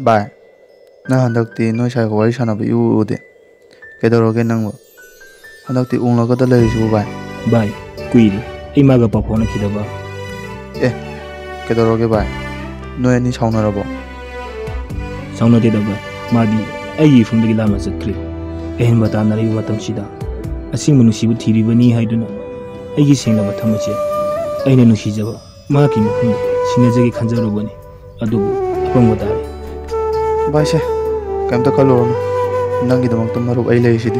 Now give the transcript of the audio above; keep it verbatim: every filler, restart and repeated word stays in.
ꯚꯥꯏ, ꯅꯪ ꯍꯟꯗꯛꯇꯤ ꯅꯣꯏ ꯁꯥꯏꯒ ꯋꯥꯔꯤ ꯁꯥꯟꯅꯕ ꯏꯎ ꯎꯗꯦ꯫ ꯀꯩꯗꯧꯔꯒꯦ ꯅꯪꯕꯨ? ꯍꯟꯗꯛꯇꯤ ꯎꯅꯒꯗ ꯂꯩꯔꯤꯁꯤꯕꯨ ꯚꯥꯏ? ꯚꯥꯏ, ꯀꯨꯏꯔꯦ ꯑꯩ ꯃꯥꯒ ꯄꯥꯎ ꯐꯥꯎꯅꯈꯤꯗꯕ꯫ ꯑꯦ, ꯀꯩꯗꯧꯔꯒꯦ ꯚꯥꯏ? ꯅꯣꯏ ꯑꯅꯤ ꯁꯥꯎꯅꯔꯕꯣ? ꯁꯥꯎꯅꯗꯦꯗ ꯚꯥꯏ, ꯃꯥꯗꯤ ꯑꯩꯒꯤ ꯏꯐꯝꯗꯒꯤ ꯂꯥꯞꯅ ꯆꯠꯈ꯭ꯔꯦ꯫ ꯑꯍꯦꯟꯕ ꯇꯥꯟꯅꯔꯤꯕ ꯃꯇꯝꯁꯤꯗ ꯑꯁꯦꯡꯕ ꯅꯨꯡꯁꯤꯕ ꯊꯤꯔꯤꯕꯅꯤ ꯍꯥꯏꯗꯨꯅ ꯑꯩꯒꯤ ꯁꯦꯡꯂꯕ ꯊꯃꯣꯏꯁꯦ ꯑꯩꯅ ꯅꯨꯡꯁꯤꯖꯕ ꯃꯍꯥꯛꯀꯤ ꯃꯐꯝꯗ ꯁꯤꯟꯅꯖꯒꯦ ꯈꯟꯖꯔꯨꯕꯅꯤ, ꯑꯗꯨꯕꯨ ꯑꯄꯪꯕ ꯇꯥꯔꯦ꯫ ꯚꯥꯏꯁꯦ, ꯀꯩꯝꯇ ꯈꯜꯂꯨꯔꯅꯨ, ꯅꯪꯒꯤꯗꯃꯛꯇ ꯃꯔꯨꯞ ꯑꯩ ꯂꯩꯔꯤꯁꯤꯗꯤ꯫